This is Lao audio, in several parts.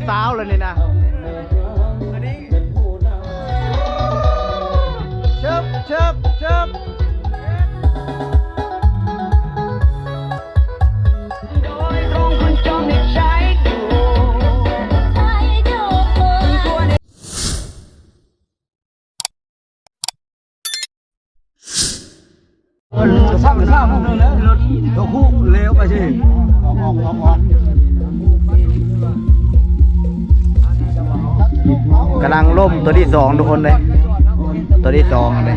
ສາວແລ້ວນີ້ນະ ເຊີບ ເຊີບ ເຊີບ. ກຳລັງລົມຕົວທີສອງທຸກຄົນເດ້ ຕົວທີສອງເດ້.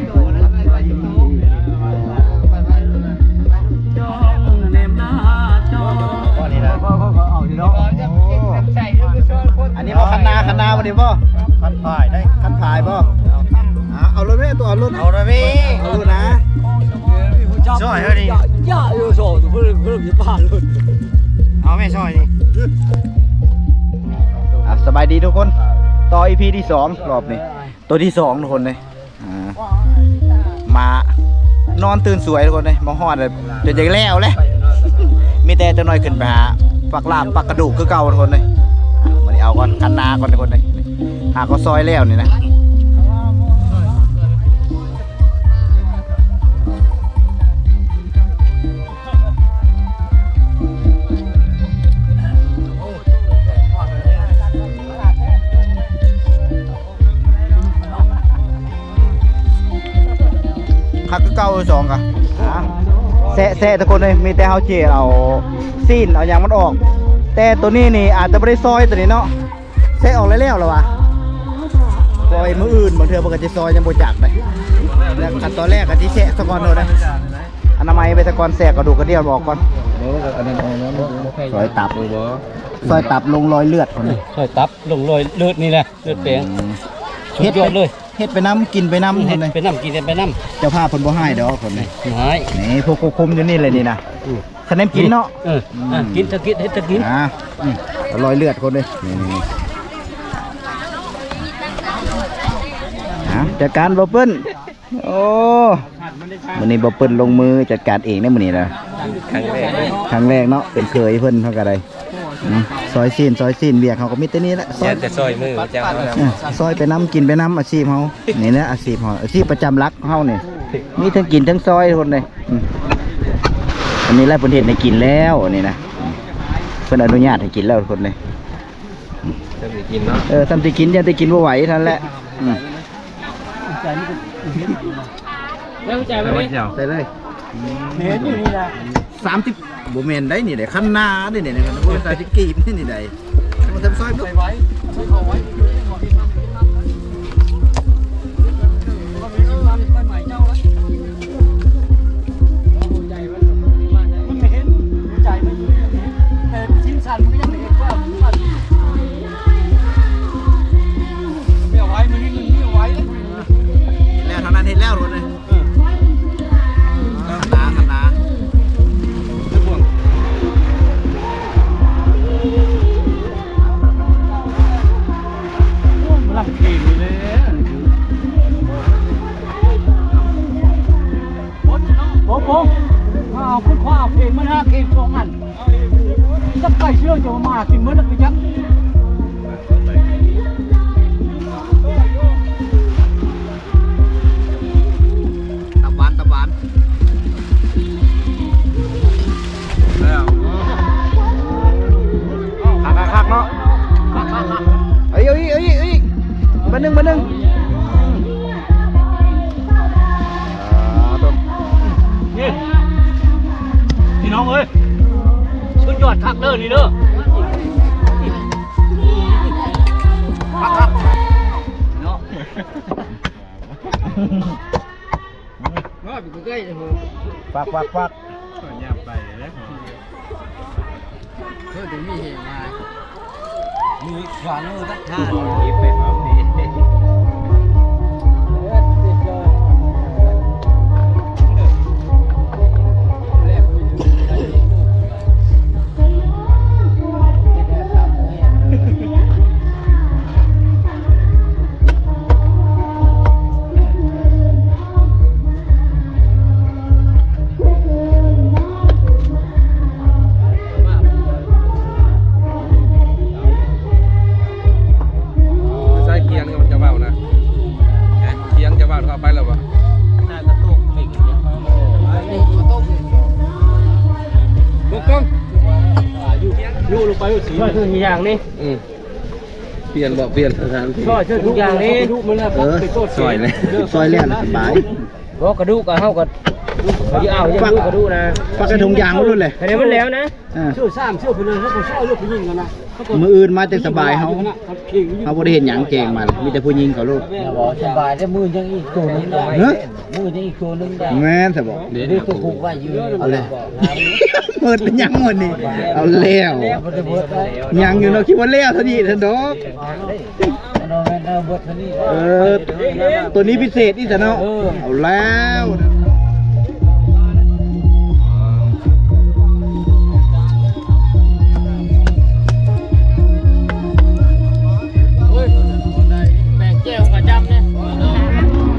ອັນນີ້ບໍ່ຄັນນາ ຄັນນາບໍ່ນີ້ບໍ່? ຄັນພາຍໄດ້ ຄັນພາຍບໍ່? ອ່າ ເອົາລົດແມ່ ຕົວເອົາລົດ ເອົາລົດແມ່ ເອົາລົດນະ ຊ່ອຍເຮົານີ້ ຢ່າ ຢ່າ ຢ່າ ຊ່ອຍ ເພິ່ນ ເພິ່ນຈະປາລົດ ເອົາແມ່ຊ່ອຍນີ້. ອ່າ ສະບາຍດີທຸກຄົນ ຕໍ່ ອີພີ ທີສອງ ລອບນີ້ ຕົວທີສອງທຸກຄົນເດ້. ອ່າ ມານອນຕື່ນສວຍທຸກຄົນເດ້ ມາຮອດແລ້ວຈົນຢາກແລ້ວແຫຼະ ມີແຕ່ຈັກໜ້ອຍຂຶ້ນໄປຫາປັກລາບປັກກະດູກຄືເກົ່າທຸກຄົນເດ້. ອ່າ ມື້ນີ້ເອົາກ່ອນ ຄັນນາກ່ອນທຸກຄົນເດ້ ຫາເຂົາຊອຍແລ້ວນີ້ນະ. ຄັກຄືເກົ່າ ສອງກະ ອ່າ ແຊະໆ ທຸກຄົນເອີຍ ມີແຕ່ເຮົາຊິເອົາຊີ້ນເອົາຫຍັງມັນອອກ ແຕ່ໂຕນີ້ນີ້ອາດຈະບໍ່ໄດ້ຊອຍໂຕນີ້ເນາະ ແຊະອອກແລ້ວໆ ລະວ່າ ປ່ອຍມື້ອື່ນ ບາງເທື່ອເພິ່ນກະຊິຊອຍ ຍັງບໍ່ຈັກເດ້. ແລະຂັ້ນຕອນແລກກະຊິແຊະສະກ່ອນໂລດເດ້ ອະນາໄມໄປສະກ່ອນ ແຊະກະດູກກະດຽວອອກກ່ອນ ຊອຍຕັບ ຊອຍຕັບລົງລອຍເລືອດພຸ້ນ ຊອຍຕັບລົງລອຍເລືອດນີ້ແຫຼະ ເລືອດແປງ ອືມ ສຸດຍອດເລີຍ ເຮັດໄປນຳ ກິນໄປນຳ ເຮັດໄປນຳ ກິນໄປນຳ ເຈົ້າພາບເພິ່ນບໍ່ຮ້າຍດອກຄົນນີ້ ບໍ່ຮ້າຍ ນີ້ພວກຄວບຄຸມຢູ່ນີ້ແຫຼະນີ້ນະ ອືມ ຄະແນນກິນເນາະ ເອີ ອືມ ກິນ ເຮັດຕະກິນ ອ່າ ອືມ ລອຍເລືອດຄົນເດ້ ນີ້ໆ ອ່າ ຈັດການບໍ່ເປີ້ນ ໂອ້ ມື້ນີ້ບໍ່ເປີ້ນລົງມືຈັດການເອງເດ້ມື້ນີ້ນະ ຄັ້ງແລກ ຄັ້ງແລກເນາະ ເປັນເຂີຍເພິ່ນເຮົາກະໄດ້ ອືມ ຊອຍຊີ້ນ ຊອຍຊີ້ນ ວຽກເຮົາກະມີແຕ່ນີ້ແຫຼະ ຊອຍ ແຕ່ຊອຍມືເຈົ້າ ເອີ ຊອຍໄປນຳ ກິນໄປນຳ ອາຊີບເຮົາ ນີ້ແຫຼະອາຊີບເຮົາ ອາຊີບປະຈຳຫຼັກເຮົານີ້ ມີທັງກິນທັງຊອຍຄົນເດ້ ອືມ ອັນນີ້ແຫຼະເພິ່ນເຮັດໃຫ້ກິນແລ້ວ ອັນນີ້ນະ ເພິ່ນອະນຸຍາດໃຫ້ກິນແລ້ວຄົນເດ້ ຊ່ຳຊິກິນເນາະ ເອີ ຊ່ຳຊິກິນ ຢ້ານແຕ່ກິນບໍ່ໄຫວເທົ່ານັ້ນແຫຼະ ອືມ ໃສ່ເລີຍ ເຫັນຢູ່ນີ້ນະ ສາມສິບ ບໍ່ແມ່ນໄດ໋ນີ້ໄດ໋ ຄັນນາໄດ໋ນີ້ ບໍ່ແມ່ນສາມສິບກີບນີ້ໄດ໋ ມັນທຳຊອຍ ມັນບໍ່ເຫັນ ໃຈມັນບໍ່ເຫັນ ແຕ່ຊິ້ນສັນມັນກະຍັງເຫັນວ່າມັນ ເອົາໄວ້ ມື້ນີ້ມັນມີເອົາໄວ້ ແລ້ວເທົ່ານັ້ນເຮັດແລ້ວໂລດເລີຍ ເອີ ຄັນນາ ຄັນນາ ໂອ້ຍ ມັນລັກເກມຢູ່ເລີຍ ໂອ້ໂຫ ມາເອົາຂຶ້ນຂວາ ເພງມັນຫາເພງສອງອັນ ຈັກໄກ່ເຊື່ອຈະມາກິນເໝິດແລ້ວໄປຈັກ ຕັບຫວານ ຕັບຫວານ ຄັກໆໆ ເນາະ ເອົາອີກ ເອົາອີກ ເອົາອີກ ບາດໜຶ່ງ ບາດໜຶ່ງ. ອ່າ ໂຕ ນີ້ ພີ່ນ້ອງເອີຍ ສຸດຍອດຄັກເດີນີ້ເດີ ຄັກໆ ເນາະ ເນາະ ໄປໃກ້ໆ ເດີ ຟັກໆໆ ຍາມໄປເດ້ ເພິ່ນບໍ່ມີເຫງມາ ມີຂວາງມືກັບທາງ ເກັບໄປຄວາມດີ. ຊ່ອຍທຸກຢ່າງນີ້ ອືມ ປ່ຽນບໍ່ ປ່ຽນສະຖານທີ່ ຊ່ອຍທຸກຢ່າງນີ້ ເອີ ຊ່ອຍແລ້ວ ຊ່ອຍແລ້ວສະບາຍ ບໍ່ກະດູກະເຮົາກະເອົາ ຢາກດູກະດູກະດູນະ ປັກໃສ່ຖົງຢາງໄວ້ໂລດແຫຼະ ໃຫ້ມັນແລ້ວນະ ອ່າ ຊ່ອຍສາມ ຊ່ອຍຜູ້ໜຶ່ງ ເຮົາກະຊ່ອຍເລື່ອງຜູ້ຍິງຫັ້ນນະ ມື້ອື່ນມາແຕ່ສະບາຍເຮົາ ເຮົາບໍ່ໄດ້ເຮັດຫຍັງແກງມາ ມີແຕ່ຜູ້ຍິງເຂົາໂລດ ສະບາຍແຕ່ມື້ຍັງອີກໂຕໜຶ່ງ ຮະ ມື້ຍັງອີກໂຕໜຶ່ງ ແມ່ນຊະບໍ່ ເດ້ ເດ້ ໂຕຜູກໄວ້ຢູ່ ເອົາແລ້ວ ໝົດແລ້ວຍັງໝົດນີ້ ເອົາແລ້ວ ຍັງຢູ່ເນາະ ຄິດວ່າແລ້ວເທົ່ານີ້ຊັ້ນດອກ ເອີ ໂຕນີ້ພິເສດອີກຊະເນາະ ເອີ ເອົາແລ້ວ ແບ່ງແຈ່ວກະຈຳເດ້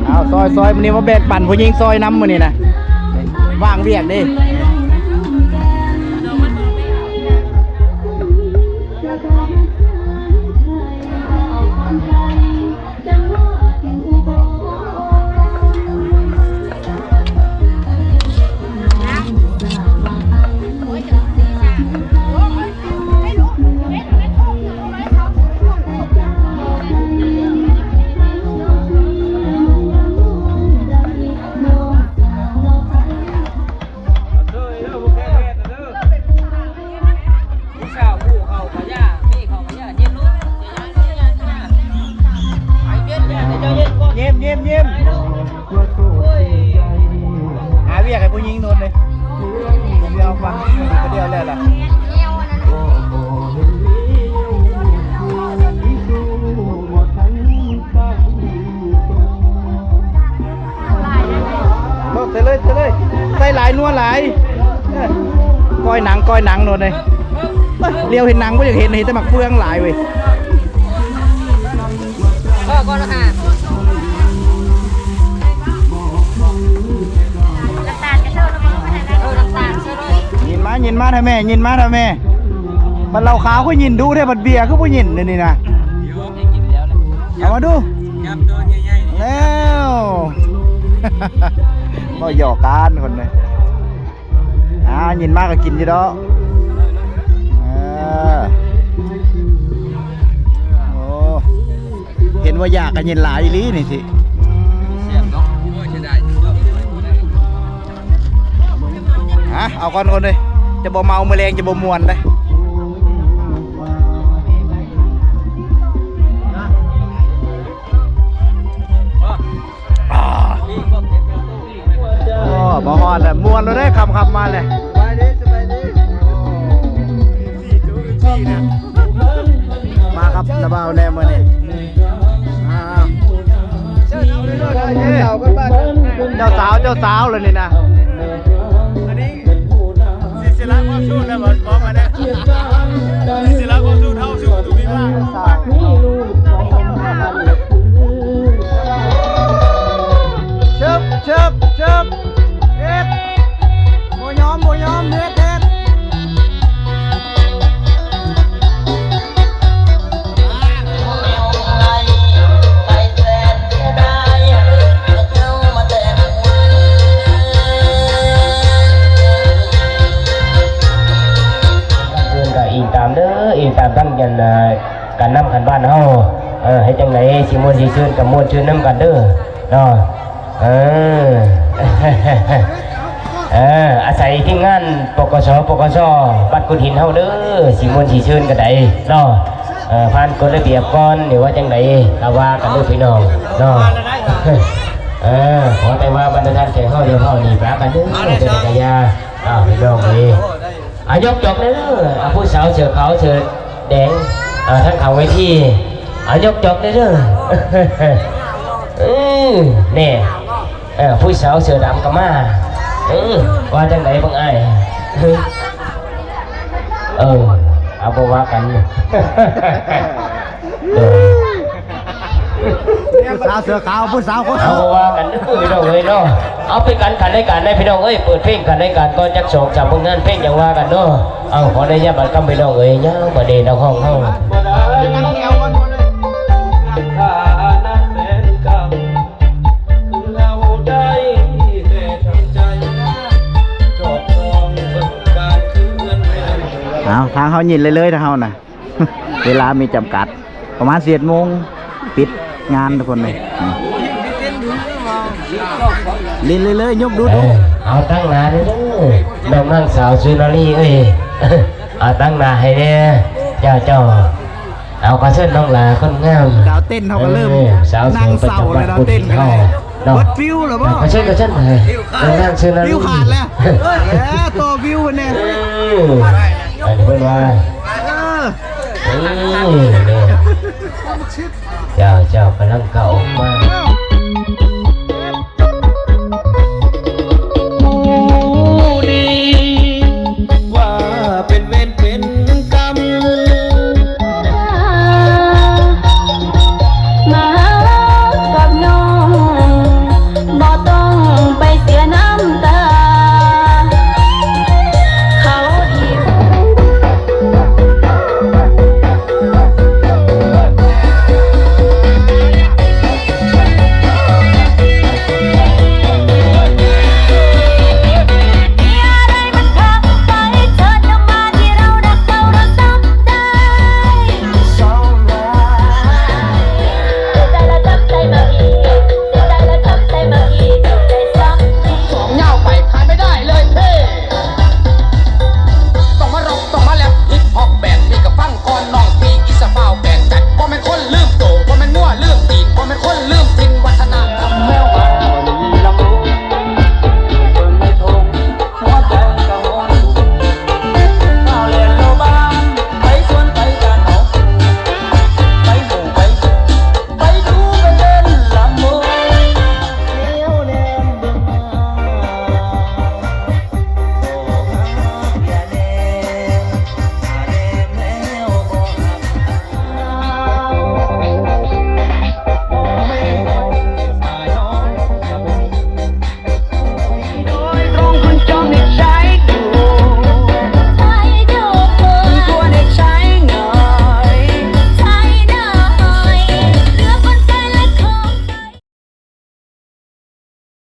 ເອົາ ຊອຍໆ ມື້ນີ້ມາແບ່ງປັນຜູ້ຍິງຊອຍນຳມື້ນີ້ນະ ວ່າງວຽກເດ້. ຍິ້ມໆໆ ຫາວຽກໃຫ້ຜູ້ຍິງໂດນເລີຍ ດຽວຟັງດຽວແລ້ວລະ ເອົາໃສ່ເລີຍ ໃສ່ເລີຍ ໃສ່ຫຼາຍນົວຫຼາຍ ກ້ອຍໜັງ ກ້ອຍໜັງໂດນເລີຍ ລຽວເຫັນໜັງບໍ່ຢາກເຫັນ ເຫັນແຕ່ໝາກເຟືອງຫຼາຍເວີຍ. ພໍກ່ອນລະຄ່ະ ນ້ຳຕານກະເຊີນຳ ເອີ ນ້ຳຕານເຊີນເລີຍ ຍິນມາ ຍິນມາເຖາະແມ່ ຍິນມາເຖາະແມ່ ບັດເຫຼົ້າຂາວຄືຍິນດຸແທ້ ບັດເບຍຄືບໍ່ຍິນດຽວນີ້ນະ ເອົາມາດູ ແລ້ວ ເວົ້າຫຍອກກັນຄົນນີ້ ອ່າ ຍິນມາກະກິນຢູ່ດອກ ເອີ ໂອ້ ເຫັນວ່າຢາກກະຍິນຫຼາຍອີ່ຫຼີນີ້ຕິ ແຊບເນາະ ໂອ້ຍ ເສຍດາຍ ອ່ະ ເອົາກ່ອນຄົນເອີຍ ຈະບໍ່ເມົາ ມື້ແລງຈະບໍ່ມ່ວນເດ້. ໂອ້ ມາຮອດແລ້ວ ມ່ວນແລ້ວເດ້ ຄ່ຳໆມາແລ້ວ ສະບາຍດີ ສະບາຍດີ ມາກັບນ້າບ່າວແດ່ມື້ນີ້ ອ່າ ເຈົ້າສາວ ເຈົ້າສາວແລ້ວນີ້ນະ ອັນນີ້ ສິດສະລະຄວາມສູງແລ້ວບໍ່ ບອກມາແດ່ ສິດສະລະຄວາມສູງເທົ່າສູງຕຸມີວ່າ ເຊີບ ເຊີບ ເຊີບ ເຮັດ ບໍ່ຍອມ ບໍ່ຍອມ ເຮັດ ເຮັດ. ເພິ່ນກະອີງຕາມເດີ ອີງຕາມທັງອັນ ການນຳຂັ້ນບ້ານເຮົາ ເອີ ເຮັດຈັ່ງໃດຊິມ່ວນຊິຊື່ນກະມ່ວນຊື່ນນຳກັນເດີເນາະ ເອີ ເອີ ອາໄສທີມງານ ປກສ ປກສ ບ້ານກຸດຫີນເຮົາເດີ ຊິມ່ວນຊິຊື່ນກະໄດ້ເນາະ ເອີ ຜ່ານກົດລະບຽບກ່ອນ ຫຼືວ່າຈັ່ງໃດກະວ່າກັນເດີພີ່ນ້ອງເນາະ ເອີ ຂໍແຕ່ວ່າບັນດາທ່ານແຂກເຮົາຢ່າເວົ້າໜີປາກັນເດີ ຈັ່ງໃດກະຢ່າ ອ້າວ ພີ່ນ້ອງເອີຍ ອ່ະ ຍົກຈອກເດີ ອ່ະ ຜູ້ສາວເສື້ອຂາວເສື້ອແດງ ອ່າ ທາງຂ້າງເວທີ ອ່ະ ຍົກຈອກເດີ ເອີ ແນ່ ເອີ ຜູ້ສາວເສື້ອດຳກະມາ ເອີ ວ່າຈັ່ງໃດບັງອ້າຍ ເອີ ເອົາ ບໍ່ວ່າກັນ ເອີ ຜູ້ສາວເສື້ອຂາວ ຜູ້ສາວຄົນ ເອົາ ບໍ່ວ່າກັນເດີພີ່ນ້ອງເອີຍເນາະ ເອົາ ເປັນການຂັນລາຍການໄດ້ພີ່ນ້ອງເອີຍ ເປີດເພງຂັນລາຍການກ່ອນຈັກສອງສາມຜົນງານເພງ ຈັ່ງວ່າກັນເນາະ ເອົາ ຂໍອະນຸຍາດບັດຄຳພີ່ນ້ອງເອີຍ ຍາວບາດນີ້ນັກຮ້ອງເຮົາ. ເອົາ ທາງເຮົາຍິນເລີຍໆ ທາງເຮົານະ. ເວລາມີຈຳກັດ ປະມານສິບເອັດໂມງປິດງານທຸກຄົນເລີຍ. ຫຼິ້ນເລີຍໆ ຍົກດູ ເອີ ເອົາຕັ້ງໜ້າເດີ ນ້ອງນາງສາວສຸນາລີເອີຍ ເອົາຕັ້ງໜ້າໃຫ້ແດ່ ເຈົ້າ ເຈົ້າ. ເອົາ ຂໍເຊີນນ້ອງຫຼ້າຄົນງາມ ດາວເຕັ້ນເຮົາກໍເລີ່ມ ເອີ ສາວໂສດປະຈຳວັນບຸນເຮົາເນາະ ເບິດຟິວແລ້ວບໍ່? ຂໍເຊີນ ຂໍເຊີນ ເອີ ນ້ອງນາງສຸນາລີ ຟິວຂາດແລ້ວ ເອີ ຕໍ່ຟິວເພິ່ນແດ່ ເອີ ອັນນີ້ເພິ່ນວ່າ ເອີ ເອີ ເຈົ້າ ເຈົ້າກຳລັງເຂົ້າ